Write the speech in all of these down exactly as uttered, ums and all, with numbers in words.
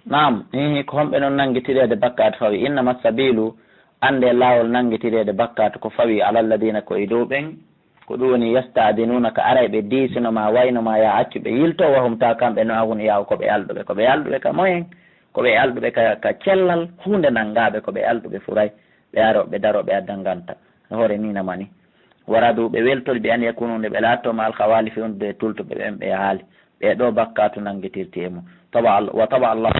Naam, hihi, ko homɓe noon nanngitireede bakkaatu fawi? Innama sabiilu, annde laawol nanngitireede bakkaatu ko fawi, ala alladina, ko e dow ɓen, ko ɗum woni yasta'dinunaka, aray ɓe diisino ma, wayno ma ya accu ɓe yilto, wa hum, ta kamɓe no ahun yaw, ko ɓe alɗuɓe, ko ɓe alɗuɓe ka moyen, ko ɓe alɗuɓe ka, ka cellal, huunde nanngaa ɓe, ko ɓe alɗuɓe furay, ɓe aro, ɓe daro, ɓe adda nganta, no hoore ni na mani. Waradu, ɓe weltori, bi an yakunu, nde ɓe laatto, ma alkhawalifi, wondude e tultuɓe ɓen, ɓe haali. Ɓee ɗoo bakkaatu nanngitirti e mum. Taba Al-, wa taba Allah.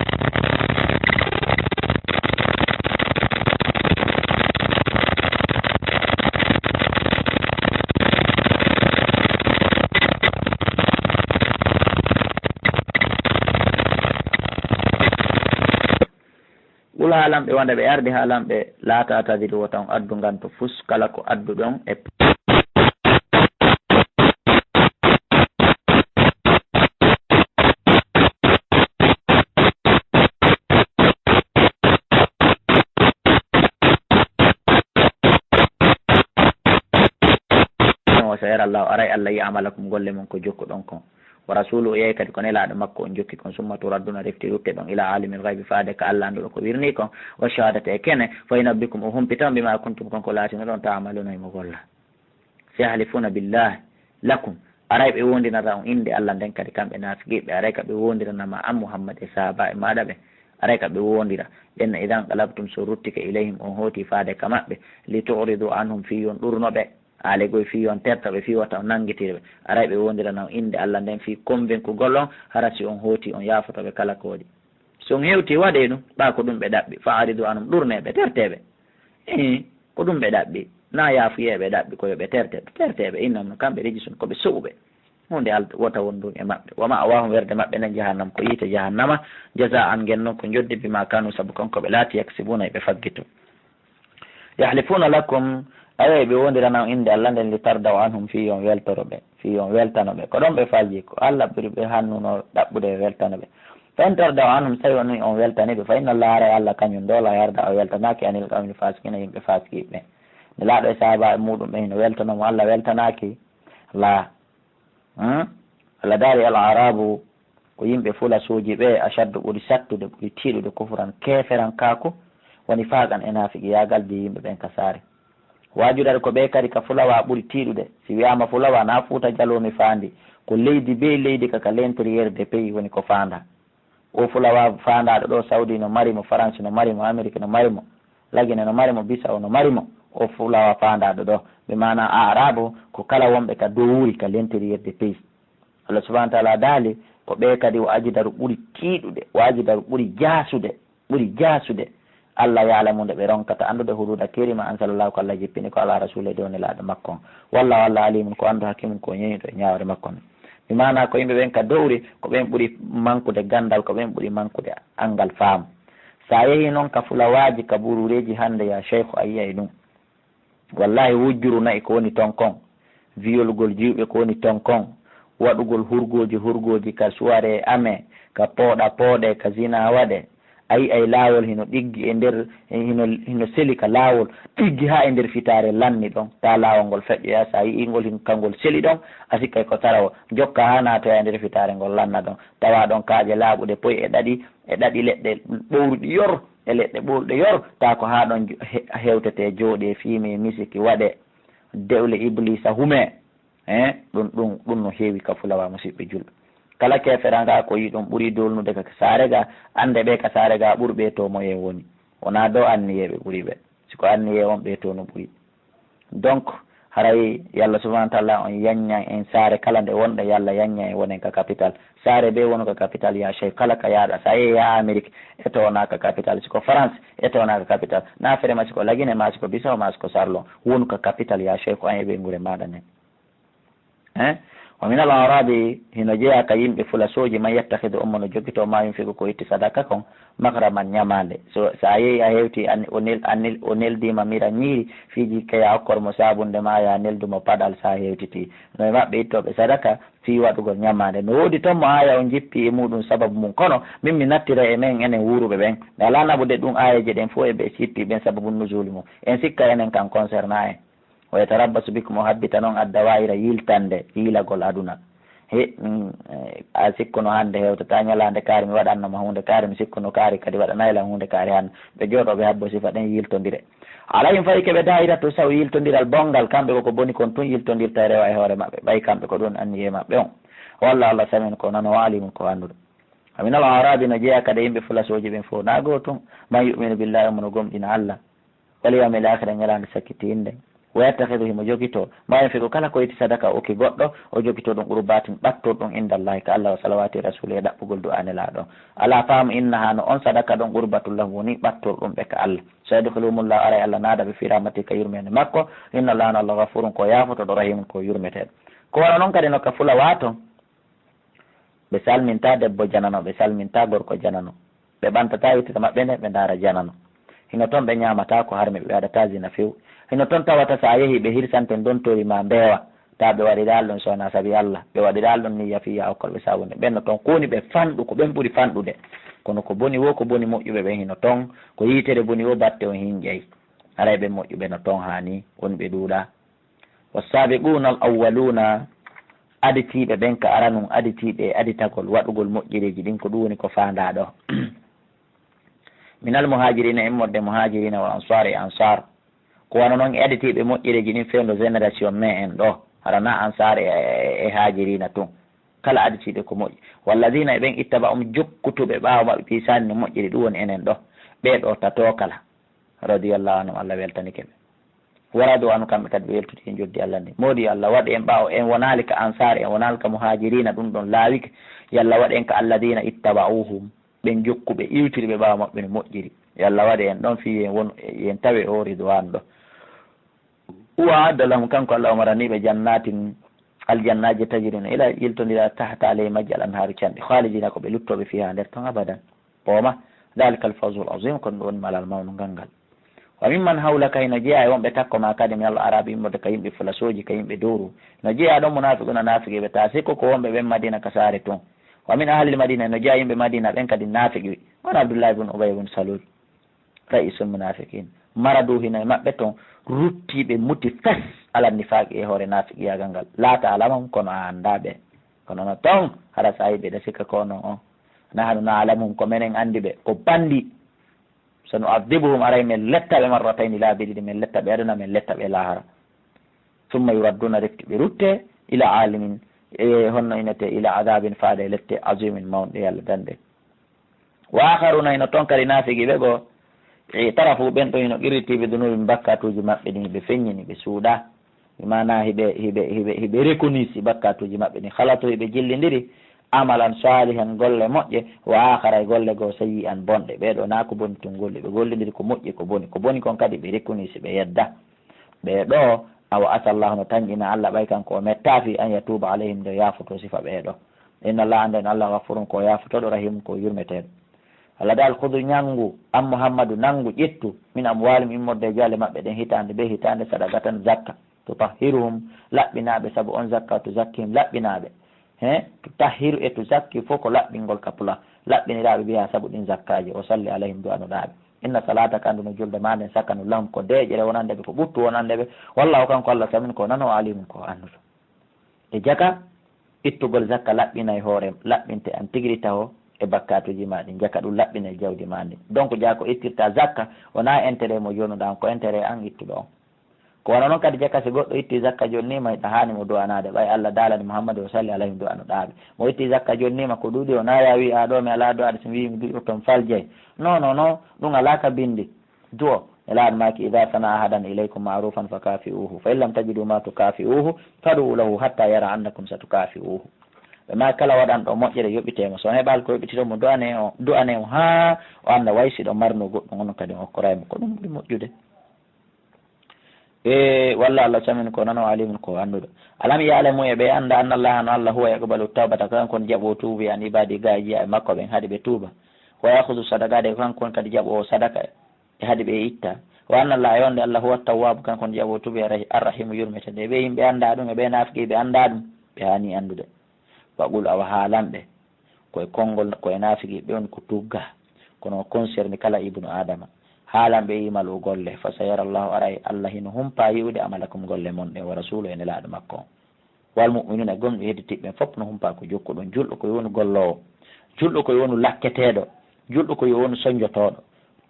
Qul, haalan ɓe, wonde ɓe ardi, haalan ɓe, laa ta'tadiru, wota on addu nganto, fus kala ko adduɗon e Wa sayara Allahu, aray Allah yi'a amalakum, golle mon ko jokkuɗon kon. Wa rasulu, o yehi kadi ko nelaaɗo makko on jokki kon. Summa turadduna, refti rutte ɗon, ila alimil gaybi, faade ka Allah annduɗo ko wirnii kon. Wa shahadati, e kene, fa yunabbikum, o humpitan, bima kuntum, kon ko laatinoɗon, ta'maluna, himo golla. Sayahlifuna billahi lakum, aray ɓe wondirata on innde Allah nden kadi, kamɓe naafiqiiɓe, aray ka ɓe wondirana ma an Muhammad e sahaabaaɓe maaɗa ɓen, aray ka ɓe wondira. Ɓen idan qalabtum, so ruttike, ilayhim, on hooti faade ka maɓɓe, li tu'ridu anhum, fii on ɗurno ɓe, aale goy, fii on terto ɓe, fii wata on nanngitiri ɓe, aray ɓe wondirana on innde Allah nden fii konvenkugol on, hara si on hooti on yaafoto ɓe kala ko waɗi. Si on hewti, waɗee ɗum, ɓaa ko ɗum ɓe ɗaɓɓi, fa aridu anhum, ɗurnee ɓe, tertee ɓe. Ii, ko ɗum ɓe ɗaɓɓi, na yaafuyee ɓe ɗaɓɓi, ko yo ɓe terte, tertee ɓe, innahum, kamɓe rijisun, ko ɓe so'uɓe. Huunde alda wota wondu e maɓɓe. Wa ma'waahum, werde maɓɓe nden, jahannam, ko yiite jahannama, jaza'an, ngen non ko njoddi, bima kanu, sabu kon ko ɓe laati, yaksibuna, e ɓe faggito. Yahlifuuna lakum, ayo, e ɓe wondirana on innde Allah nden, li tardaw anhum, fii on weltoro ɓe, fii on weltano ɓe. Ko ɗon ɓe falji, ko Allah ɓuri ɓe hannuno ɗaɓɓude e weltano ɓe. Fa in tardaw anhum, so tawi on on weltani ɓe, fa inna Allah, aray Allah kañum ɗoo, la yarda, o weltanaaki, anil qawmil fasiqina, yimɓe fasiqiiɓe ɓe. Nelaaɗo e sahaabaaɓe muuɗum ɓe hino weltano mo, Allah weltanaaki? Laa. Hmm? Allah daali, al arabu, ko yimɓe fulasooji ɓe, ashaddu, ɓuri sattude, ɓuri tiiɗude, kufran, keeferankaaku, wa nifaqan, e naafiqiyaagal, di yimɓe ɓen ka saare. Waajudare ko ɓe kadi ka fulawa ɓuri tiiɗude. Si wiyaama fulawa, na Fuuta Jaloo mi faandi, ko leydi bee leydi ka, ka l'intérieur de pays woni ko faandaa. O fulawa faandaaɗo ɗoo, Saudi no mari mo, Faransi no mari mo, Amerik no mari mo, Lagine no mari mo, Bisaw no mari mo. O fulawa faandaaɗo ɗoo, bi maana Aarabu, ko kala wonɓe ka dowuri, ka l'intérieur de pays. Allah subhanahu wa taala daali, ko ɓe kadi o ajidaru ɓuri tiiɗude, o ajidaru ɓuri jaasude, ɓuri jaasude. Allah yaalamu nde ɓe ronkata anndude huduuda kerima anzalallahu, ko Allah jippini ko ala rasuli e dow nelaaɗo makko on. Wallahu, Allah alimun, ko anndu, hakimun, ko ñeñuɗo e ñaawre makko nden. Mi maana ko yimɓe ɓen ka dowri, ko ɓen ɓuri mankude ganndal, ko ɓen ɓuri mankude anngal faamu. Sa yehi non ka fulawaaji, ka buruureeji hannde, ya sheykhu, a yi'ay ɗum. Wallahi, wujjuru na'i ko woni ton kon, viyolgol jiwɓe ko woni ton kon, waɗugol hurgooji hurgooji ka suwaree amee, ka pooɗa pooɗe, ka zina waɗe. A yi'ay laawol hino ɗiggi e nder, hino, hino seli ka laawol, ɗiggi haa e nder fitaare lanni ɗon, taa laawol ngol feƴƴoya. So a yi'ii ngol hin-, ka ngol seli ɗon, a sikkay ko tarawol. Jokka haa naatoya e nder fitaare ngol lanna ɗon, tawa ɗon kaaƴe laaɓuɗe poy e ɗaɗi, e ɗaɗi leɗɗe ɓowruɗi yor, e leɗɗe ɓowruɗe yor, taa ko haa ɗon jo-, he-, hewtetee, jooɗee, fiimee, misiki waɗee, dewle Ibliisa humee. He, ɗum, ɗum, ɗum no heewi ka fulawa, musiɓɓe julɓe. Kala keefera nga ko yi'i ɗum ɓuri doolnude ka saare ga, annde ɓe ka saare ga ɓurɓe to moyen woni. Wonaa dow anniyee ɓe ɓuri ɓe. Si ko anniyee on, ɓe to no ɓuri. Donc, haray Yalla subhanahu wa taala on yaññan en saare kala nde wonɗen, Yalla yaññan en wonen ka capital. Saare be wonu ka capital, ya sheykh, kala ka yaaɗa. Sa yehi haa Amérique, eto wona ka capital. Si ko France, eto wona ka capital. Na fere ma si ko Lagine, ma si ko Bisaw, ma si ko Sarlon. Wonu ka capital, ya sheykh, an e ɓeynguure maaɗa nden. Eh? Wa min al arabi, hino jeyaa ka yimɓe fulasooji, man yattakhidu, on mo no jogito, ma yunfiqu, ko itti sadaka kon, maghraman, ñamaande. So, so a yehi a hewti, an, o nel-, an nel-, o neldiima mira ñiiri, fii jikka ya okkor mo saabunde ma, ya neldu mo paɗal so a hewtiti. No e maɓɓe ittooɓe sadaka fii waɗugol ñamaande. No woodi ton mo aaya on jippi e muuɗum sababu mum, kono min mi nattira e men enen wuuruɓe ɓen. Mi alaa naɓude ɗum aayeeje ɗen fof e ɓe sippi ɓen sababu nuzuuli mum. En sikka enen kan concerné en. Wa yatarabbasu bikum, o habbita non, ad-dawaa'ira, yiltannde, yiilagol aduna. He, min, eh, a sikkuno hannde hewtata ñalaande kaari, mi waɗanno ma huunde kaari, mi sikkuno kaari kadi waɗanay lan huunde kaari hannde. Ɓe jooɗoo, ɓe habbo sifa ɗen yiltondire. Alayhim, fayi ke ɓe daa'iratu saw, yiltondiral bonngal, kamɓe ko ko boni kon tun yiltondirta e rewa e hoore maɓɓe, ɓay kamɓe ko ɗun anniyee maɓɓe on. Walla Allah samin ko nano, alimun ko annduɗo. Wa min al arabi, no jeyaa kadi yimɓe fulasooji ɓen fow, naa goo tun, man yu'minu billahi, omo no gomɗina Allah. Wal yawmil akhir, e ñalaande sakkitiinde. Wa yattakhidhu, himo jogitoo, ma yunfiqu, kala ko itti sadaka o okki goɗɗo, o jogitoo ɗum qurbatin, ɓattorɗum, inda Allahi, ka Allah, wa salawati rasuli, e ɗaɓɓugol du'aa Nelaaɗo. Alaa, faamu, innaha, no on sadaka ɗon, qurbatun lahum, woni ɓattorɗum ɓe ka Allah. Sayudkhiluhumullahu, aray Allah naada ɓe, fi rahmati, ka yurmeende makko. Inna Allaha, no Allah, ghafurun, ko yaafotooɗo, rahimun, ko yurmeteeɗo. Ko wano non kadi no ka fula waato. Ɓe salminta debbo janano, ɓe salminta gorko janano, ɓe ɓantata yettere maɓɓe nde, ɓe ndaara janano. Hino ton ɓe ñaamata ko harmi, ɓe waɗata zina few. Hino ton tawata so a yehi ɓe hirsante ndontori ma mbeewa, ta ɓe waɗi ɗaal ɗon so wonaa sabi Allah, ɓe waɗi ɗaal ɗon niyya fii yaa okkol ɓe sabu nde. Ɓen no ton ko woni ɓe fanɗu, ko ɓen ɓuri fanɗude. Kono ko boni woo, ko boni moƴƴuɓe ɓen hino ton, ko yiitere boni woo batte on hinƴay. Aray ɓen moƴƴuɓe no ton haani, woni ɓe ɗuuɗaa. Wassaabiquuna al-awwaluuna, aditiiɓe ɓen ka aranun, aditiiɓe e aditagol waɗugol moƴƴereeji ɗin, ko ɗum woni ko faandaa ɗoo. Minal muhaajiriina, immorde muhaajiriina, wal ansaar e ansaar. Ko wano non e aditiiɓe moƴƴereeji ɗin fewndo génération men en ɗoo, hara na ansaar e, e, e haajiriina tun. Kala aditiiɓe ko moƴƴi. Walladiina, e ɓen ittaba'um, jokkutuɓe ɓaawo maɓɓe, bi ihsaanin, no moƴƴiri, ɗum woni enen ɗoo. Ɓee ɗoo tatoo kala. Radiyallahu anhum, Allah weltanike ɓe. Wa radu anhu, kamɓe kadi ɓe weltiti e njoddi Allah ndin. Moodi yo Allah waɗu en ɓaawo, en wonaali ka ansaar, en wonaali ka muhaajiriina, ɗum ɗon laawike. Yo Allah waɗu en ka alladina ittaba'uhum, ɓen jokkuɓe, iwtiri ɓe ɓaawo maɓɓe no moƴƴiri. Yo Allah waɗu en ɗon fii en won, en tawe o ridwaan ɗo. Wa adda lahum, kanko Allah umarani ɓe jannatin, aljannaaji tajri, no ila yiltondira tahta ley majji al anhaaru canɗi, khalidina ko ɓe luttooɓe fiha nder ton abadan. Ɓooma, dhalika al fawzul azim, kon ɗum woni malal mawnungal ngal. Wa mimman hawlaka, hino jeyaa e wonɓe takko ma kadi, min al arabi, immorde ka yimɓe fulasooji, ka yimɓe dowru. No jeyaa ɗon munafiquna, naafiqiiɓe, ta sikku ko wonɓe ɓen Madina ka saare tun. Wa min ahlil madina, no jeyaa yimɓe Madina ɓen kadi naafiqi. Won Abdullahi bun Ubay bun Salul. Ra'isul munafiqin. Maradu, hino e maɓɓe ton ruttiiɓe muti fes ala nifaaqi e hoore naafiqiyaagal ngal. La ta'lamuhum, kono a anndaa ɓe. Kono no ton, hara sa yiɓe da sikka ko non on. Nahnu na'lamuhum, ko menen anndi ɓe, ko banndi. Sanu'adhibuhum, aray men letta ɓe marratayni, laabi ɗiɗi, men letta ɓe aduna, men letta ɓe laahara. Summa yuradduna, refti ɓe rutte, ila alimin, e honno inete, ila adabin, faade e lette, azimin, mawɗe, Yalla danɗe. Wa akharuna, hino ton kadi naafiqiiɓe goo, i'tarafu, ɓen ɗon hino qirritii bi dunubihim, bakkatuuji maɓɓe ɗin, ɓe feññini, ɓe suuɗa. Bi maana hiɓe, hiɓe, hiɓe, hiɓe reconnaître bakkatuuji maɓɓe ɗin. Khalatu, hiɓe jillindiri, amalan salihan, golle moƴƴe, wa akhara, e golle goo, sayyi'an, bonɗe. Ɓee ɗoo naa ko boni tun golli, ɓe gollindiri ko moƴƴi, ko boni. Ko boni kon kadi ɓe reconnaître, ɓe yedda. Ɓee ɗoo, awa asa Allahu, no tanƴina Allah, ɓay kanko o metta fii an yatuuba alayhim, nde yaafotoo sifa ɓee ɗoo. Inna Allaha, annden Allah, ghafurun, ko yaafotooɗo, rahimun, ko yurmeteeɗo. Allah daal, khudu, ñanngu, an Muhammadu, nanngu, ƴettu, min amwalihim, immorde e jaalle maɓɓe ɗen, hitaande bee hitaande, sadaqatan, zakka, tutahhiruhum, laɓɓinaa ɓe, sabu on zakka, wa tuzakkihim, laɓɓinaa ɓe. He, tutahhiru e tuzakki fof ko laɓɓingol ka pulaar, laɓɓiniraaɓe biha sabu ɗin zakkaaji, o salli alayhim, du'anuɗaa ɓe. Inna salataka, anndu no julde maa nden, sakanun lahum, ko deeƴere wonande ɓe, ko ɓuttu wonande ɓe. Wallahu, kanko Allah, samin ko nano, alimun, ko annduɗo. E jaka, ittugol zakka laɓɓinay hoore, laɓɓinte an tigiri taho e bakkatuuji maa ɗin, jaka ɗum laɓɓinay jawdi maa ndin. Donc, jaa ko ittirta zakka, wonaa intérêt mo jonuɗaa on, ko intérêt an ittuɗo on. Ko wano non kadi jaka, si goɗɗo itti zakka jonnii ma, hiɗa haani mo du'anaade, ɓay Allah daalani Muhammadu, o salli alayhim, du'anuɗaa ɓe. Mo itti zakka jonnii ma, ko ɗuuɗi o naaya, wi'i, "A ɗoo mi alaa du'aade, si mi wi'i mi du'irto mi faljay." Non, non, non, ɗum alaa ka binndi. Du'o, Nelaaɗo maaki, "Idha sana ahadan ilaykum ma'rufan fakafi'uhu, fa in lam tajidu ma tukafi'uhu, fad'u lahu hatta yara annakum satukafi'uhu." Ɓe maa kala waɗanɗo moƴƴere yoɓitee mo. So on heɓaali ko yoɓititoo mo, du'anee o, du'anee mo haa o annda way si ɗo marno goɗɗum, onon kadi on okkoray mo. Ko ɗum ɓuri moƴƴude. E walla Allah samin ko nano, alimun ko annduɗo. Alam ya'lamu, e ɓe annda, anna Allah, no Allah, huwa yaqbalu tawbata, ko kanko on jaɓo tuubi, an ibadi, ga e jiya e makko ɓen, haɗi ɓe tuuba. Wa ya'khudhu sadaqati, ko kanko on kadi jaɓo sadaka, e haɗi ɓe itta. Wa anna Allah, e wonde Allah, huwa tawwabu, kanko on jaɓo tuubi, arrahi-, arrahimu, yurmete. Nde ɓe yimɓe annda ɗum, e ɓe naafiqi ɓe annda ɗum, ɓe haani anndude. Wa qul, awa haalan ɓe, ko e konngol, ko e naafiqi ɓe on ko tugga, kono o concerni kala ibnu Adama. Haalan ɓe imalu golle, fa sayara Allahu, aray Allah hino humpa yi'ude, amalakum, golle mon ɗen, wa rasulu, e Nelaaɗo makko on. Wal mu'minuna, e gomɓe hedditiɓɓe ɓen fof no humpa ko jokkuɗon. Julɗo ko yo wonu golloowo, julɗo ko yo wonu lakketeeɗo, julɗo ko yo wonu sonjotooɗo,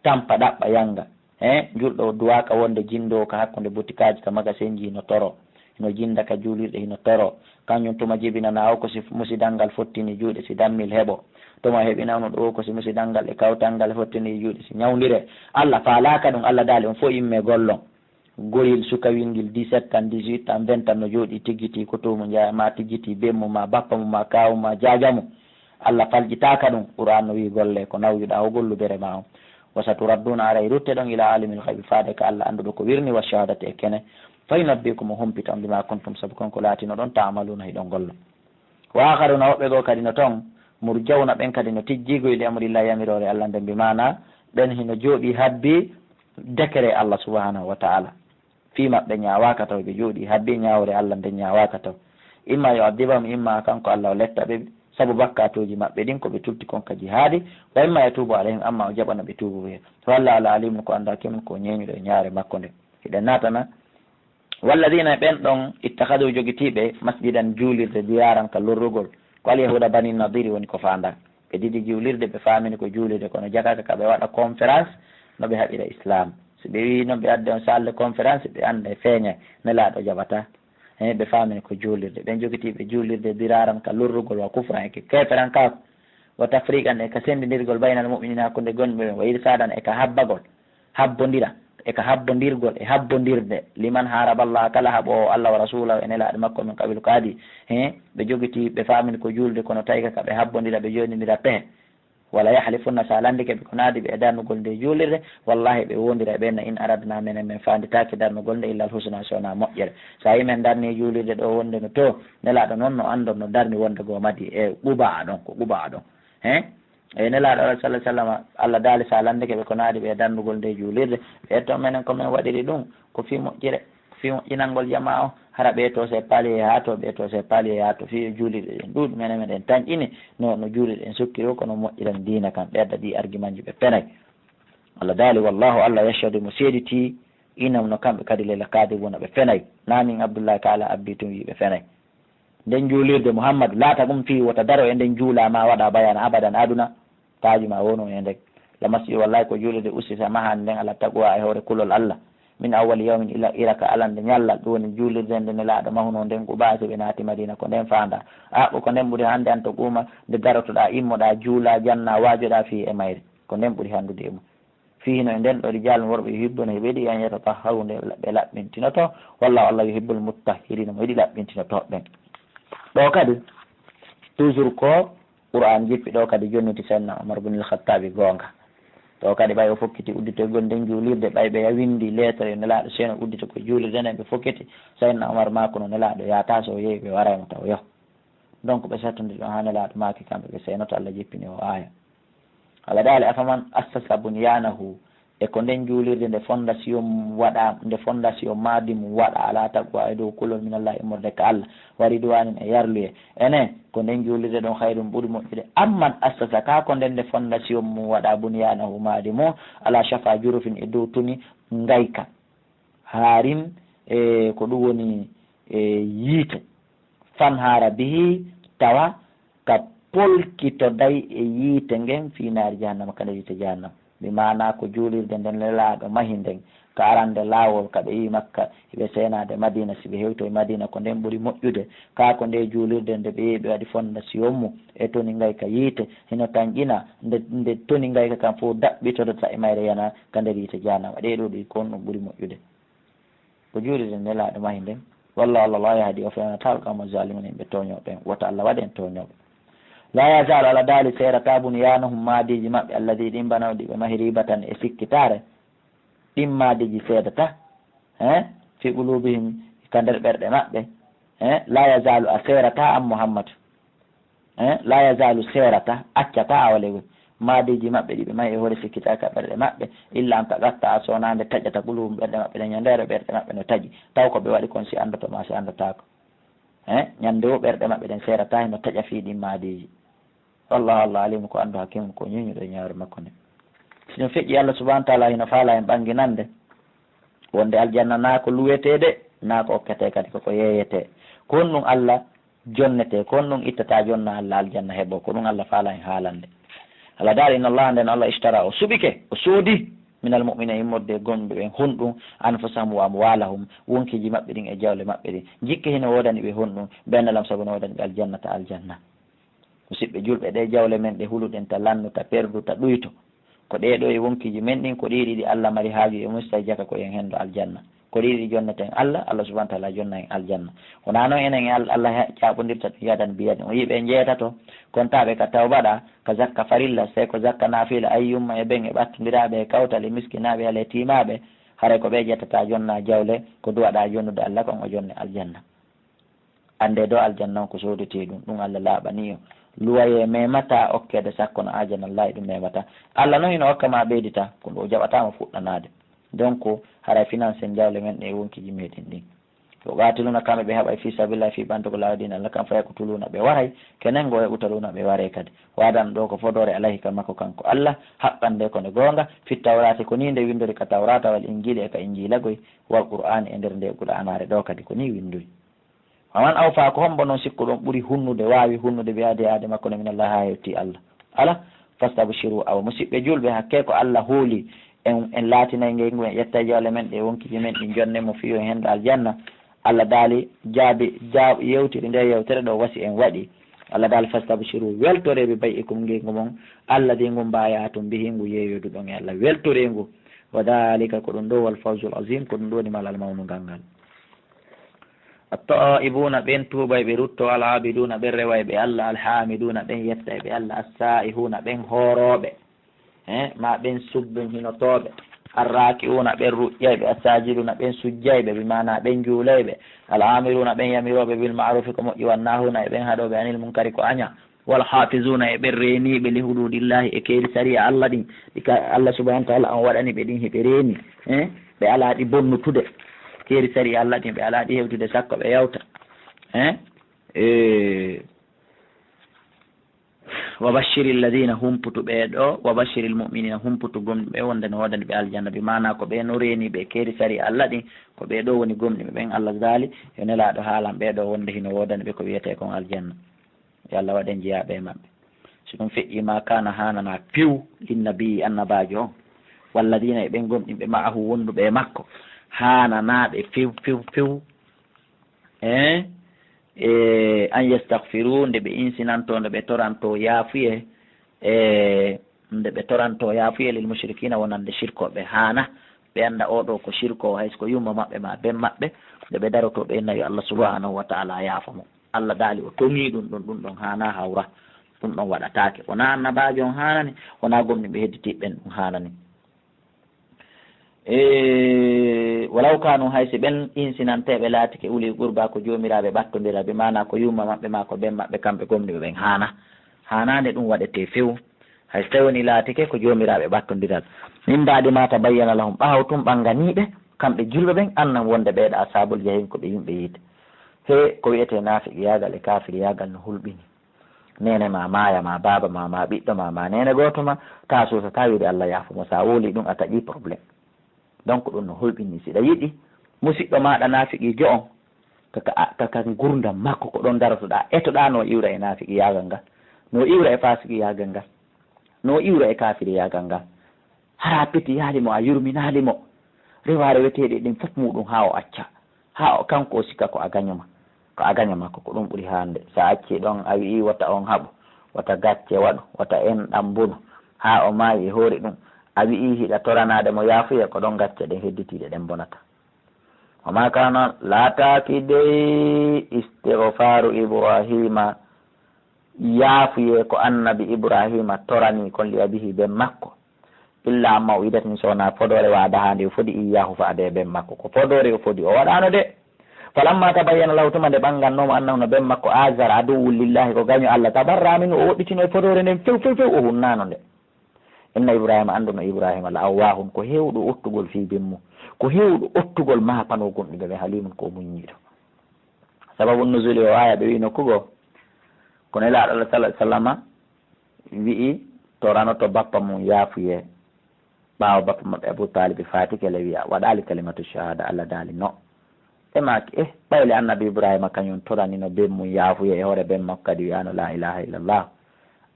tampa, ɗaɓɓa, yanga. He, julɗo duwaaka wonde jinndoowo ka hakkunde butikaaji, ka magasinji, hino toro, hino jinnda ka juulirɗe, hino toro. Kanjum tuma jibinanaa o ko si musidal ngal fottini juuɗe, si dammil heɓo. Tuma heɓinawno ɗo o ko si musidal ngal e kawtal ngal fottini juuɗe, si ñawndire. Allah faalaaka ɗum, Allah daali on fof immee gollon. Goyel sukawel ngel dix-sept ans, dix-huit ans, vingt ans no jooɗii tiggitii ko tuumu njaaya, ma tiggitii bemmu, ma bappa mu, ma kaawu, ma jaaja mu. Allah faljitaaka ɗum. Qur'aan no wi'i golle ko nawjuɗaa o golludere ma on. Wa saturadduuna, aray rutte ɗon, ila aalimil ghaybi, faade ka Allah annduɗo ko wirni, wa shahaadati, e kene. Fa yunabbi'ukum, o humpita on, bima kuntum, sabu kon ko laatinoɗon, ta'maluuna, hiɗon golla. Wa aakharuuna, woɓɓe goo kadi no ton, murjawna, ɓen kadi no tijjii goy, li amrillahi, yamiroore Allah nden, bi maana ɓen hino jooɗii habbi décret Allah subhanahu wa ta'ala. Fii maɓɓe ñaawaaka taw, ɓe jooɗii habbi ñaawoore Allah nden ñaawaaka taw. Imma yu'adhibahum, imma kanko Allah o letta ɓe sabu bakkaatuuji maɓɓe ɗin ko ɓe tutti kon ka jihaadi, wa imma yatuubu alayhim, amma o jaɓana ɓe tuubu ɓe. Wallahu Allah alimun, ko anndaa kemun, ko ñeeñuɗo e ñaawre makko nden. Hiɗen naatana. Walladina, ɓen ɗon, ittakhadhu, jogitiiɓe, masjidan, juulirde, diraran, ka lorrugol, ko alyahuuda Bani Nadiri woni ko faandaa. Ɓe didi juulirde, ɓe faamini ko juulirde, kono jakaaka ka ɓe waɗa conférence no ɓe haɓira Islam. Si ɓe wi'i non ɓe adda on salle de conférence, ɓe annda e feeña, Nelaaɗo jaɓataa. He, ɓe faamini ko juulirde. Ɓen jogitiiɓe juulirde diraran, ka lorrugol, wa kufran, e ke-, keeferankaaku, wa tafriqan, e ka senndindirgol, baynal mu'minina, hakkunde gomɓe ɓen, wa irsadan, e ka habbagol, habbondira, e ka habbondirgol, e habbondirde, liman haraba Allah, kala haɓoowo Allah wa rasulahu, e Nelaaɗo makko min qablu, ko adii. He, ɓe jogitii, ɓe faamini ko juulde, kono tawi ka ɓe habbondira, ɓe jooɗindira pehe. Wala yahlifunna, sa landike ɓe ko naadi ɓe e darnugol nde juulirde, wallahi ɓe wondira e ɓen, in aradna, menen men faanditaake darnugol nde, illa al husna, so wonaa moƴƴere. Sa yi men darni juulirde ɗo wonde no to, Nelaaɗo non no anndon no darni wonde goo madi e Quba ɗon, ko Quba ɗon. He? E Nelaaɗo Allah sallallahu alaihi wasallam, Allah daali sa landike ɓe ko naadi ɓe e darnugol nde juulirde, ɓe etto menen ko men waɗiri ɗum, ko fii moƴƴere, ko fii moƴƴinangol jamaa o, hara ɓe to se paali e haa to, ɓe to se paali e haa to, fii juulirɗe ɗen ɗuuɗi, menen meɗen tanƴini, no, no juulirɗe ɗen sukkiri o, kono moƴƴiran diina kan, ɓe adda ɗi argument ji ɓe fenay. Allah daali, wallahu, Allah yashhadu, mo seediti, innahum, no kamɓe kadi, lel kadibuna, ɓe fenay. Na min Abdullahi Taala abbi tun wi ɓe fenay. Nden juulirde Muhammadu, laata ɗum fii wota daro e nden juula ma waɗa bayana abadan aduna, taaju ma wonu e nden. La masjid, wallahi ko juulirde ussisa mahande nden ala taqwa e hoore kulol Allah. Min awwali yawmin ila ira ka alande ñallal, ɗum woni juulirde nde Nelaaɗo mahuno nden Quba, si ɓe naati Madina ko nden faanda. A ko nden ɓuri hande an to ɓuuma nde darotoɗa immoɗa juula janna waajoɗa fii e mayre. Ko nden ɓuri handude e mum. Fii hino e nden ɗo rijalun worɓe yuhibbuna hiɓe yiɗi an yatatahharu nde ɓe laɓɓintinoto. Wallahu Allah yuhibbul muttahhirina, mo yiɗi laɓɓintinotooɓe ɓen. Ɗo kadi toujours ko Qur'an jippi ɗo kadi jonniti Sayyidina Umar bin al-Khattabi goonga. Ɗo kadi ɓay o fokkiti udditoygol nden juulirde, ɓay ɓe windi lettre yo Nelaaɗo seeno uddito ko juulirde nden ɓe fokkiti. Sayyidina Umar maako no Nelaaɗo yaata so o yehi ɓe waraymo taw yo. Donc ɓe sattondir ɗon haa Nelaaɗo maaki kamɓe ɓe seenoto Allah jippini o aaya. Allah daali, afaman assasa bunyanahu, e ko nden juulirde nde fondation mum waɗa, nde fondation maadi mum waɗa, ala taqwa e dow kulol min Allah immorde ka Allah, wa ridwanin e yarluye. Ene, ko nden juulirde ɗon khayrun ɓuri moƴƴude. Amman assasa, ka ko nden nde fondation mum waɗa bunyanahu maadi mum, ala shafa jurufin e dow toni ngayka. Haarin, e ko ɗum woni, e yiite. Fanhara bihi, tawa ka polkitoday e yiite ngen, fi naari jahannama, ka nder yiite jahannama. Bi maana ko juulirde nden Nelaaɗo mahi nden, ka arande laawol, ka ɓe yi Makka, hiɓe seenaade Madina, si ɓe hewtoy Madina, ko nden ɓuri moƴƴude. Kaa ko nde juulirde nde ɓe yehi ɓe waɗi fondation mum e toni ngayka yiite, hino tanƴina, nde, nde toni ngayka kan fof daɓɓitodota e mayre yana ka nder yiite jahannama. Ɗee ɗoo ɗi ko on ɗum ɓuri moƴƴude. Ko juulirde Nelaaɗo mahi nden. Wallahu, Allah, la yahdi, o fewnata al qawma zalimin, yimɓe tooñooɓe ɓen. Wota Allah waɗ en tooñooɓe. La yazalu, Allah daali, seerata bunyanuhum, maadiiji maɓɓe, alladi, ɗin banaw, ɗi ɓe mahi, ribatan, e sikkitaare. Ɗin maadiiji seedata, eh, fi qulubihim, ka nder ɓerɗe maɓɓe. Eh, la yazalu, a seerata an Muhammad. Eh, la yazalu, seerata, accata, awale, maadiiji maɓɓe ɗi ɓe mahi e hoore sikkitaare ka ɓerɗe maɓɓe, illa an taqatta'a, so wonaa nde taƴata qulubu, ɓerɗe maɓɓe ɗen, ñande ɓerɗe maɓɓe no taƴi, taw ko ɓe waɗi kon si anndoto ma si anndotaako. Eh, ñande wo ɓerɗe maɓɓe ɗen seerata hino taƴa fii ɗin maadiiji. Wallahu, Allah, alimu, ko anndu hakimu, ko ñiiñuɗo e ñaawre makko nde. Si ɗum feƴƴi, Allah subhanahu wa taala hino faala en ɓanginande wonde aljanna na ko luweteede, Naa ko okketee kadi koko yeeyetee. Ko honɗum Allah jonnetee, ko honɗum ittata jonna Allah aljanna heɓoo? Ko ɗum Allah faala en haalande. Allah daali, inna Allah, nden Allah ishtara, o suɓike, o soodi, minal mu'minina, immorde e gomɗinɓe ɓen, honɗum, anfusahum wa amwalahum, wonkiiji maɓɓe ɗin e jawle maɓɓe ɗin. Jikke hino woodani ɓe honɗum, ɓen lam sabu no woodani ɓe aljanna ta aljanna. Musidɓe julɓe, ɗee jawle men ɗe huluɗen ta lannu, ta perdu, ta ɗuyto. Ko ɗee ɗoo e wonkiiji men ɗin, ko ɗii ɗiɗi Allah mari haaju e musta e jaka ko en hendo aljanna. Ko ɗii ɗiɗi jonneten Allah, Allah subhanahu wa ta'ala jonna en aljanna. Wonaa non enen e Al-, Allah he-, jaɓondirta ɗum yadan bi yadin. O yi'i ɓe njeetato, kontaaɓe ka tawbaɗa, ka zakka farilla, sey ko zakka naafila, ay yumma e ben e ɓattondiraaɓe e kawtal e miskinaaɓe e yetiimaaɓe, haray ko ɓe ƴettata jonna jawle, ko duwaɗa jonnude Allah kon o jonne aljanna. Annde do aljanna on ko soodetee ɗum, ɗum Allah laaɓanii o. Luwayee memata okkeede sakko no aajana Allah e ɗum memata. Allah non hino okka ma ɓeydita, ko ɗum o jaɓataa ma fuɗɗanaade. Donc, haray financen jawle men ɗe e wonkiiji meɗen ɗin. Yo qatiluna kamɓe ɓe haɓay fi sabilillah fii ɓantugo laawi diina Allah kan fayaqtuluna ɓe waray, kenen go yaqtuluna ɓe waray kadi. Waadan ɗo ko fodoore alayhi ka makko kanko Allah, haqqan nde ko nde goonga, fi tawrati ko nii nde windori ka tawrata wal injili e ka injila goy, wal qur'ani e nder nde qur'anaare ɗo kadi ko nii windori. Wa man awfa, ko hombo non sikkuɗon ɓuri hunnude, waawi hunnude bi ahdi ahdi makko no min Allah haa hewti Allah? Ala, fastabshiru, awa musiɓɓe julɓe, hakke ko Allah hooli en, en laatinay ngey ngu en ƴettay jawle men ɗe wonkiiji men ɗi jonne mo fiyo en hendo aljanna. Allah daali jaabi, jaab-, yewtiri nde yewtere ɗo wasi en waɗi. Allah daali fastabshiru, weltore bi bay'ikum ngey ngu mon, alladi ngu mbayatum bihi ngu yeeyoduɗon e Allah, weltore ngu. Wa dhalika, ko ɗum ɗo wal fawzul azim, ko ɗum ɗo woni malal mawnungal ngal. At-ta'ibuuna, ɓen tuubayɓe rutto, al-aabiduuna, ɓen rewayɓe Allah, al-haamiduuna, ɓen yettayɓe Allah, as-saa'ihuuna, ɓen hoorooɓe, eh, ma ɓen subbinhinotooɓe, ar-raaki'uuna, ɓen ruƴƴayɓe, as-saajiduuna, ɓen sujjayɓe, bi maanaa ɓen juulayɓe, al-aamiruuna, ɓen yamirooɓe bil ma'ruufi ko moƴƴi, wan-naahuuna, e ɓen haɗooɓe anil munkari ko aɲa, wal haafizuuna, e ɓen reeniiɓe li huduudillahi, e keeri sariya Allah ɗin, ɗi ka Allah subhanahu wa ta'ala on waɗani ɓe ɗin, hiɓe reeni, eh, ɓe alaa ɗi bonnutude, keeri sariya Allah ɗin, ɓe alaa ɗi hewtude sakko ɓe yawta, eh, eh, wa bashshiril ladina, humputu ɓee ɗo, wa bashshiril mu'minina, humputu gomɗinɓe wonde no woodani ɓe aljanna, bi maanaa ko ɓee no reeniiɓe e keeri sariya Allah ɗin, ko ɓee ɗo woni gomɗinɓe ɓen Allah daali, yo Nelaaɗo haalan ɓee ɗo wonde hino woodani ɓe ko wi'etee kon aljanna. Yo Allah waɗ en jeyaaɓe e maɓɓe. Si ɗum feƴƴii, ma kaana, haananaa few, linnabii, annabaajo on, walladiina, e ɓen gomɗinɓe, ma'ahu, wonduɓe e makko, haananaa ɓe few, few, few, eh, e an yastagfiruu, nde ɓe insinantoo, nde ɓe torantoo yaafuyee, e nde ɓe torantoo yaafuyee, lil mushrikiina, wonande sirkooɓe, haana ɓe annda oo ɗoo ko sirkoowo, hay so ko yumma maɓɓe maa ben maɓɓe, nde ɓe darotoo ɓe inna yo Allah subhanahu wa ta'ala yaafo mo. Allah daali o toŋii ɗum ɗon, ɗum ɗon haanaa hawra, ɗum ɗon waɗataake. Wonaa annabaajo on haanani, wonaa gomɗinɓe hedditiiɓe ɓen ɗum haanani. E walaw kaanu, hay si ɓen insinanteeɓe laatike ulil qurba, ko joomiraaɓe ɓattondiral, bi maanaa ko yumma maɓɓe maa ko ben maɓɓe, kamɓe gomɗinɓe ɓen haana, haanaande ɗum waɗetee few. Hay so tawii woni laatike ko joomiraaɓe ɓattondiral. Min baadi ma tabayyana lahum, ɓaawo tun ɓannganii ɓe, kamɓe julɓe ɓen, annan wonde ɓee ɗa ashaabul jahim ko ɓe yimɓe yiite. He ko wi'etee naafiqiyaagal e kaafiriyaagal no hulɓini. Neene ma maaya, ma baaba ma, ma ɓiɗɗo ma, ma neene gooto ma, taa suusataa wi'ude Allah yaafo mo. So a wowlii ɗum, a taƴii problème. Donc ɗum no hulɓini. Si ɗa yiɗi musiɗɗo maaɗa naafiqiijo on, ka, ka, ka, ka ngurndam makko, ko ɗon darotoɗaa, etoɗaa no iwra e naafiqiyaagal ngal, no iwra e faasiqiyaagal ngal, no iwra e kaafiriyaagal ngal. Hara a peti yaali mo, a yurminaali mo. Rewa reweteeɗi ɗin fof muɗum haa o acca. Haa o, kanko o sikka ko a gaño ma. Ko a gaño makko, ko ɗum ɓuri haande. So a accii ɗon, a wi'ii wota on haɓu, wota gacce waɗu, wota enɗam bonu, haa o maayi e hoore ɗum, a wi'ii hiɗa toranaade mo yaafuya, ko ɗon gacce ɗen hedditiiɗe ɗen bonata. Wa maa kaana, laataaki dey istighfaaru Ibraahiima, yaafuyee ko annabi Ibraahiima toranii kon li abiihi ben makko, illa an maw'idatin, so wonaa fodoore wa'adahaa nde o fodi iyyaahu fa'ade e ben makko. Ko fodoore o fodi, o waɗaano de. Falammaa tabayyana lahu, tuma nde ɓanngannoo mo annahu no ben makko Aazara aduwwun lillaahi, ko gaño Allah, tabarra'a minhu, o woɗɗitino e fodoore nden few, few, few, o hunnaano nde. Inna Ibraahiima, anndu no Ibraahiima la awwaahun, ko heewɗo ottugol fii ben mum, ko heewɗo ottugol maapanoo gomɗinɓe ɓen, haliimun, ko o muññiiɗo. Sababu nuzuli o aaya ɓe wi'i nokku goo, ko Nelaaɗo Allah sallallaahu alayhi wa sallama wi'i toranoto bappa mum yaafuyee. Ɓaawo bappa maɓɓe Abu Taalib faatike le wi'a, waɗaali kalimatu shahaada, Allah daali no. Ɓe maaki, eh, ɓay le Annabi Ibrahima kañum toranino ben mum yaafuye e hoore ben makko kadi wi'ano laa ilaaha illallah.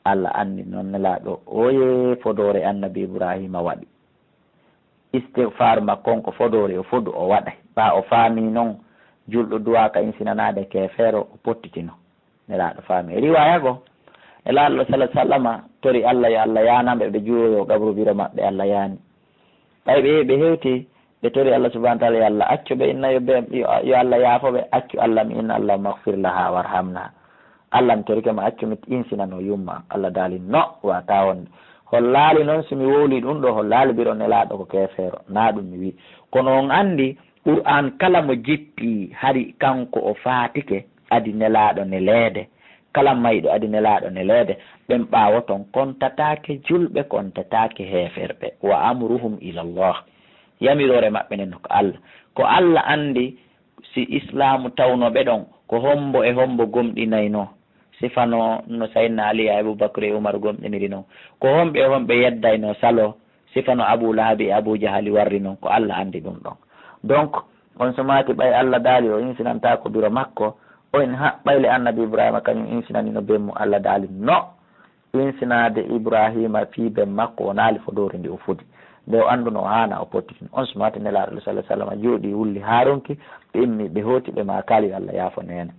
Alla anndi noon Nelaaɗo oye fodoore Annabi Ibrahima waɗi. Istigfaar makko on ko fodoore o fodu o waɗay. Ɓaa o faami noon julɗo duwaaka insinanaade keefeero o pottitino. Nelaaɗo faami. E riwaaya goo, Nelaaɗo sala sallama tori Alla yo Alla yaanan ɓe, ɓe juuroyo qabru biro maɓɓe Alla yaani. Ɓay ɓe, ɓe hewti, ɓe tori Alla subhaanahu wa taala yo Alla accu ɓe, inna yo ɓe, yo, yo Alla yaafo ɓe, accu Alla mi inna Allahumma ighfir laha warhamna. Alla mi torike ma accu mi insinano yumma. Alla daali no, wata wonde. Hollaali noon si mi wowli ɗum ɗo, hollaali biro Nelaaɗo ko keefeero. Naa ɗum mi wi. Kono on anndi, Qur'aan kala mo jippi hari kanko o faatike, adi Nelaaɗo neleede. Kala mayɗo adi Nelaaɗo neleede, ɓen ɓaawo ton kontataake julɓe, kontataake heeferɓe. Wa amruhum ila Allah. Yamiroore maɓɓe nden ko Alla. Ko Alla anndi si Islaamu tawno ɓe ɗon, ko hombo e hombo gomɗinayno. Sifano no Sayyidina Ali e Abubakar e Umar gomɗiniri non. Ko homɓe e homɓe yeddayno salo. Sifano Abu Lahabi e Abu Jahali warri non, ko Alla anndi ɗum ɗon. Donc, on sumaaki ɓay Alla daali o insinantaako biro makko, o in haɓɓay le Annabi Ibrahima kañum insinanino ben mum, Alla daali no insinaade Ibrahima fii ben makko, o naali fodoore ndi o fodi. Nde o annduno o haana o pottitino. On sumaaki Nelaaɗo sala sallama jooɗi wulli haa ronki, ɓe immi ɓe hooti ɓe maakaali yo Alla yaafo neene.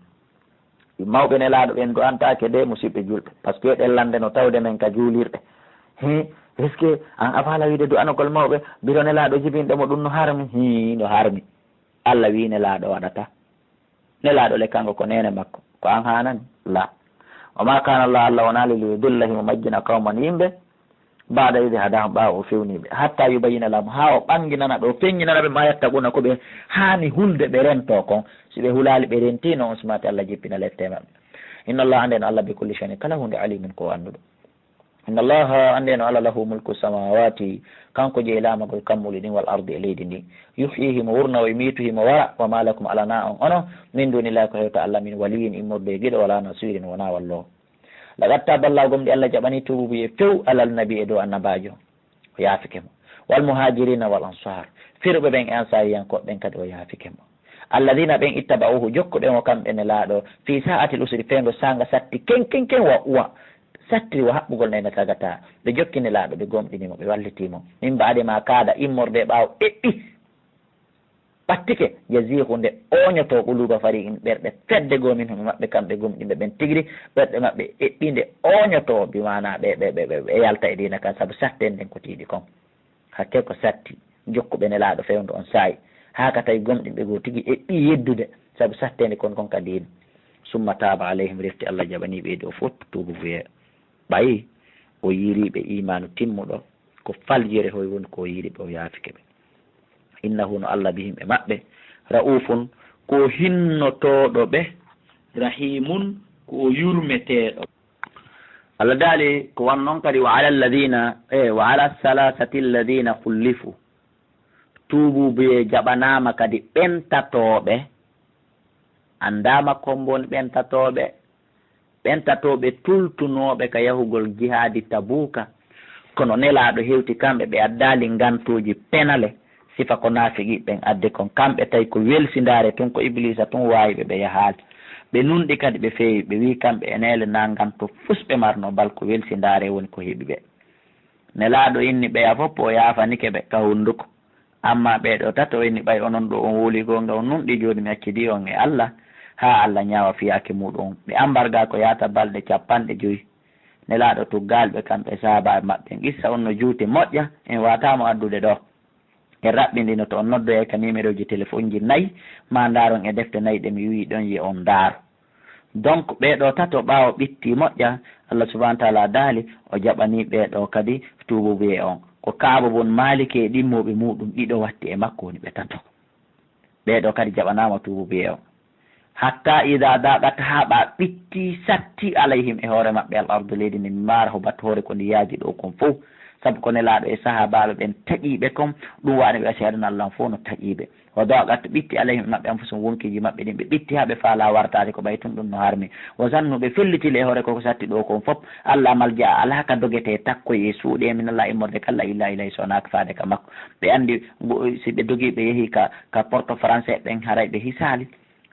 Mawɓe Nelaaɗo ɓen du'antaake de, musiɓɓe julɓe. Parce que ɗen lande no tawde men ka juulirɗe. He, est-ce que an a faala wiide du'anogol mawɓe, biro Nelaaɗo jibinɗo mo ɗum no harmi? Hii, no harmi. Alla wii Nelaaɗo waɗata. Nelaaɗo le kanko ko neene makko. Ko an haanani? La. Wa ma kana Allah, Alla wonaali li yudilla himo majjina qawman yimɓe, ba'da idh hadahum, ɓaawo o fewni ɓe, hatta yubayyina lahum, haa o ɓanginana ɓe, o feññinana ɓe, ma yattaquna, ko ɓe haani hulde ɓe rento kon. Si ɓe hulaali ɓe rentino, on sumaati Alla jippina lette maɓɓe. Inna Allah, anndeno Alla, bi kulli shay'in, kala huunde, alimun, ko o annduɗo. Inna Allah, anndeno Alla, lahu mulku samawati, kanko jeyi laamagol kammuuli ɗin, wal ardi, e leydi ndi. Yuhyi, himo wurna, wa yumitu, himo wara, wa ma lakum, alanaa on onon, min dunillahi, ko hewta Alla, min waliyyin, immorde e giɗo, wala nasirin, wonaa walloowo. Laqad taaba Allahu, gomɗi Alla jaɓani tuububuye few, alal nabi, e dow annabaajo, o yaafike mo. Wal muhaajiriina wal ansaar, firuɓe ɓen e ansaariyankooɓe ɓen kadi o yaafike mo. Alladiina, ɓen, ittaba'uuhu, jokkuɓe mo kamɓe Nelaaɗo, fii saa'atil usri, fewndo saanga satti ken ken ken wa uwa, sattiri wa haɓɓugol nayna tagata, ɓe jokki Nelaaɗo, ɓe gomɗini mo, ɓe wallitii mo. Min ba'di maa kaada, immorde ɓaawo eɓɓi. Ɓattike, yaziigu, nde ooñotoo, quluuba fariiqin, ɓerɗe fedde goo minhum, e maɓɓe kamɓe gomɗinɓe ɓen tigi ri, ɓerɗe maɓɓe eɓɓii nde ooñotoo, bi maanaa ɓe, ɓe, ɓe, ɓe, ɓe yalta e diina kan, sabu sattende nden ko tiiɗi kon. Hakkee ko satti, jokkuɓe Nelaaɗo fewndo on saa'i, haa ka tawi gomɗinɓe goo tigi eɓɓii yeddude, sabu sattende kon kon ka diina. Summa taaba alayhim, refti Alla jaɓanii ɓe e ɗoo fof tuububuye. Ɓay o yiirii ɓe iimaanu timmuɗo, ko faljere hoy woni ko o yiiri ɓe, o yaafike ɓe. Innahu, no Alla bihim, e maɓɓe, ra'uufun, ko o hinnotooɗo ɓe, rahiimun, ko o yurmeteeɗo. Alla daali ko wan non kadi, wa ala alladina, e wa ala salasati alladina khullifu, tuububuye jaɓanaama kadi ɓen tatooɓe, anndaama ko mbon ɓen tatooɓe, ɓen tatooɓe tultunooɓe ka yahugol jihaadi Tabuuka, kono Nelaaɗo hewti kamɓe, ɓe addaali ngantuuji penale, sifa ko naafiqiiɓe ɓen addi kon. Kamɓe tawi ko welsindaare tun, ko Ibliisa tun waawi ɓe, ɓe yahaali. Ɓe nunɗi kadi, ɓe feewi, ɓe wi'i kamɓe e neele naa nganto fus ɓe marno, bal ko welsindaare woni ko heɓi ɓe. Nelaaɗo inni ɓeya fof, o yaafanike ɓe ka hunnduko. Ammaa ɓee ɗoo tato inni, ɓay onon ɗoo on wowlii goonga, on nunɗii, jooni mi accidii on e Alla, haa Alla ñaawa fiyaake muuɗum on. Ɓe ambargaa ko yaata balɗe capanɗe jowi. Nelaaɗo tuggaali ɓe, kamɓe e sahaabaaɓe maɓɓe. Qissa on no juuti moƴƴa, en waawataa mo addude ɗoo. En raɓɓindinoto, on noddoyay ka nimerooji telefonji nayi, maa ndaaron e defte nayi ɗe mi wi'i ɗon, yo on ndaaru. Donc, ɓee ɗoo tato, ɓaawo ɓitti moƴƴa, Allah subhanahu wa taala daali, o jaɓanii ɓee ɗoo kadi tuububuye on. Ko Ka'bu bun Maaliki e ɗimmooɓe muuɗum ɗiɗo watti e makko, woni ɓe tato. Ɓee ɗoo kadi jaɓanaama tuububuye on. Hatta idaa daaqat, haa ɓa ɓitti, satti, alayhim, e hoore maɓɓe, al ardu, leydi ndin, bima rahubat, hoore ko ndi yaaji ɗoo kon fow. Sabu ko Nelaaɗo e sahaabaaɓe ɓen taƴii ɓe kon, ɗum waɗani ɓe asii aduna Allah on fof no taƴii ɓe. Wa daqat, ɓitti, alayhim, maɓɓe, anfusuhum, wonkiiji maɓɓe ɗin, ɓe ɓitti haa ɓe faalaa wartaade ko ɓay tun ɗum no harmi. Wa zannu, ɓe fellitili e hoore ko ko satti ɗoo kon fof, alla malja'a, alaa ka dogetee takkoyee, suuɗee, minallah, immorde ka Allah, illa ilayhi, so wonaa ka faade ka makko. Ɓe anndi, ngo-, si ɓe dogii ɓe yehii ka, ka Porto Français ɓen, haray ɓe hisaali.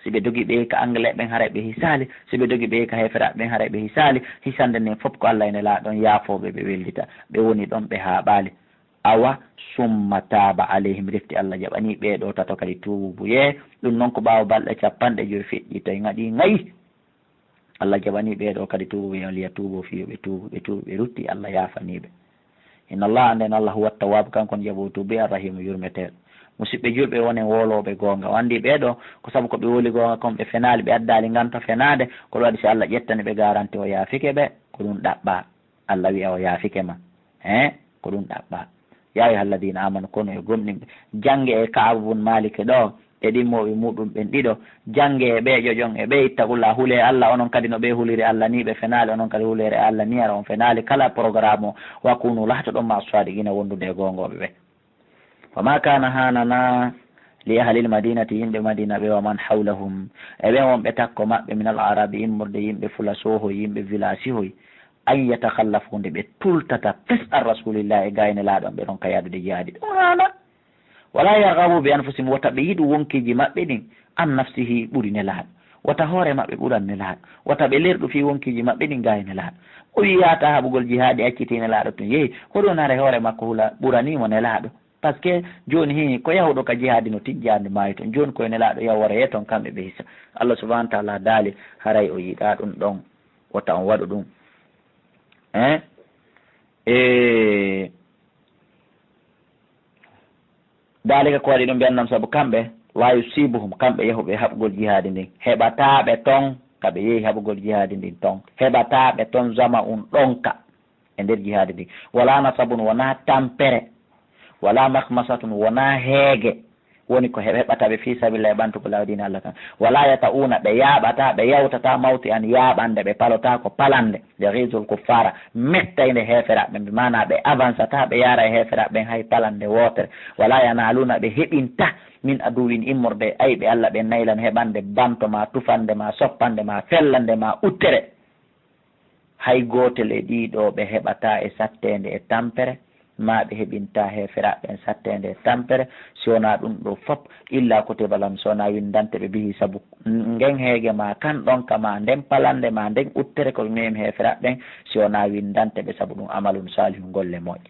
Si ɓe dogii ɓe yehii ka Anglais ɓen, haray ɓe hisaali. Si ɓe dogii ɓe yehii ka heeferaaɓe ɓen, haray ɓe hisaali. Hisande nden fof ko Allah e Nelaaɗo on yaafooɓe, ɓe wellita. Ɓe woni ɗon, ɓe haaɓaali. Awa, summa taaba alayhim, refti Allah jaɓanii ɓee ɗoo tato kadi tuubuyee. Ɗum non ko ɓaawo balɗe cappanɗe joy feƴƴi, tawi ngaɗii ngayi. Allah jaɓanii ɓee ɗoo kadi tuubuyee, liyatuubu, fii yo ɓe tuubu, ɓe tuubi, ɓe rutti, Allah yaafanii ɓe. Inna Allah, annden Allah, huwa tawwaabu, kanko on jaɓoowo tuubi, arrahiimu, yurmeteeɗo. Musidɓe julɓe, wonen woolooɓe goonga. O anndi ɓee ɗoo, ko sabu ko ɓe wooli goonga kon, ɓe fenaali, ɓe addaali nganta fenaade, ko ɗum waɗi si Allah ƴettani ɓe garanti o yaafike ɓe, ko ɗum ɗaɓɓaa. Allah wi'a o yaafike ma. He? Ko ɗum ɗaɓɓaa. Yaa ayyuhal ladiina aamanu, kono e gomɗinɓe. Jannge e Ka'ab bun Maalik ɗoo, e ɗimmooɓe muuɗum ɓen ɗiɗo. Jannge e ɓee ƴoƴon, e ɓee ittaqullaa, hulee Allah, onon kadi no ɓee huliri Allah nii, ɓe fenaali, onon kadi huleere Allah nii, hara on fenaali kala programme o. Wa kuunu, laatoɗon, ma'a saadiqiina, wondude e goongooɓe ɓe. Wa maa kaana, haananaa, li ahlil madiinati, yimɓe Madiina ɓe, wa man hawlahum, e ɓen wonɓe takko maɓɓe, minal aarabi, immorde yimɓe fula soohoy, yimɓe village hoy, an yatakhallafuu, nde ɓe tultata fes, an rasuulillaahi, e gaayi Nelaaɗo on, ɓe ronka yaadude jihaadi. Ɗum haanaa. Walaa yarghabuu bi anfusihim, wota ɓe yiɗu wonkiiji maɓɓe ɗin, an nafsihi, ɓuri Nelaaɗo. Wota hoore maɓɓe ɓuran Nelaaɗo. Wota ɓe lerɗu fii wonkiiji maɓɓe ɗin gaayi Nelaaɗo. O wi'i yaata haɓugol jihaadi, accitii Nelaaɗo tun yehi. Ko ɗum haray hoore makko hula ɓuranii mo Nelaaɗo. Parce que jooni hii ko yahuɗo ka jihaadi no tijjaande maayi ton. Jooni koye Nelaaɗo yahoore ton kamɓe ɓe hisa. Allah subhanahu wa ta'ala daali haray o yiɗaa ɗum ɗon. Wota on waɗu ɗum. Hein? E daalika ko waɗi ɗum ɓen non, sabu kamɓe, laa yusiibuhum, kamɓe yahuɓe haɓugol jihaadi ndin, heɓataa ɓe ton, ka ɓe yehi haɓugol jihaadi ndin ton, heɓataa ɓe ton zama'un ɗonka e nder jihaadi ndin, walaa nasabun, wonaa tampere, walaa makhmasatun, wonaa heege, woni ko heɓ-, heɓata ɓe fii sabilillahi, ɓantugol laawi diina Allah kan. Walaa yata'uuna, ɓe yaaɓataa, ɓe yawtataa, mawti'an, yaaɓande, ɓe palotaako palande, yaghiizul kuffaara, mettaynde heeferaaɓe ɓen, bi maanaa ɓe avansataa, ɓe yaara e heeferaaɓe ɓen hay palande wootere. Walaa yanaaluuna, ɓe heɓintaa, min aduwwin, immorde e ayɓe Allah ɓen, naylan, heɓande, banto ma, tufande ma, soppande ma, fellande ma, uttere. Hay gootel e ɗii ɗoo ɓe heɓataa e satteende e tampere, maa ɓe heɓintaa heeferaaɓe ɓen satteende e tampere, si wonaa ɗum ɗoo fof, illaa kutiba lahum, si wonaa winndante ɓe bihi, sabu ngen heege maa kan ɗon ka maa, nden palande maa, nden uttere ko ɓe memi heeferaaɓe ɓen, si wonaa winndante ɓe sabu ɗum amalun saalihun, golle moƴƴe.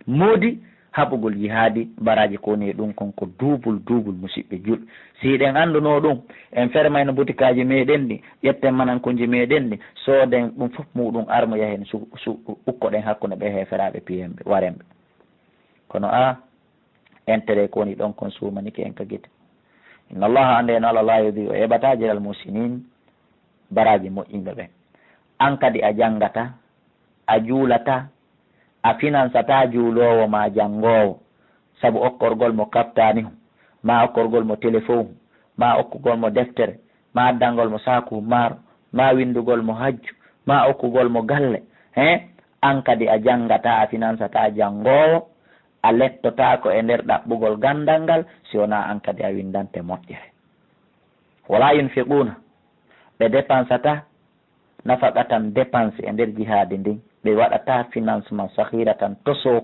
Moodi haɓugol jihaadi, baraaji ko woni e ɗum kon ko duubul duubul, musiɓɓe julɓe. Si hiɗen anndunoo ɗum, en fermayno butikaaji meɗen ɗi, ƴetten manankunji meɗen ɗi, sooden ɗum fof muɗum, armoya heen, su-, su-, ukkoɗen hakkunde ɓe heeferaaɓe, piyen ɓe, waren ɓe. Kono a, intérêt ko woni ɗon kon suumanike en ka gite. Inna Allaha, anndee no Allah, laa yudii'u, o heɓataa, ajral muhsinin, baraaji moƴƴinɓe ɓen. An kadi a janngataa, a juulataa, a finansataa juuloowo maa janngoowo, sabu okkorgol mo kaptaani hum, maa okkorgol mo telefon hum, maa okkugol mo deftere, maa addangol mo saaku hum maaro, maa winndugol mo hajju, maa okkugol mo galle. He, an kadi a janngataa, a finansataa janngoowo, a lettotaako e nder ɗaɓɓugol ganndal ngal, si wonaa an kadi a winndante moƴƴere. Walaa yunfiquuna, ɓe depansataa, nafaqatan, dépense e nder jihaadi ndin, ɓe waɗataa financement, saghiratan, tosoo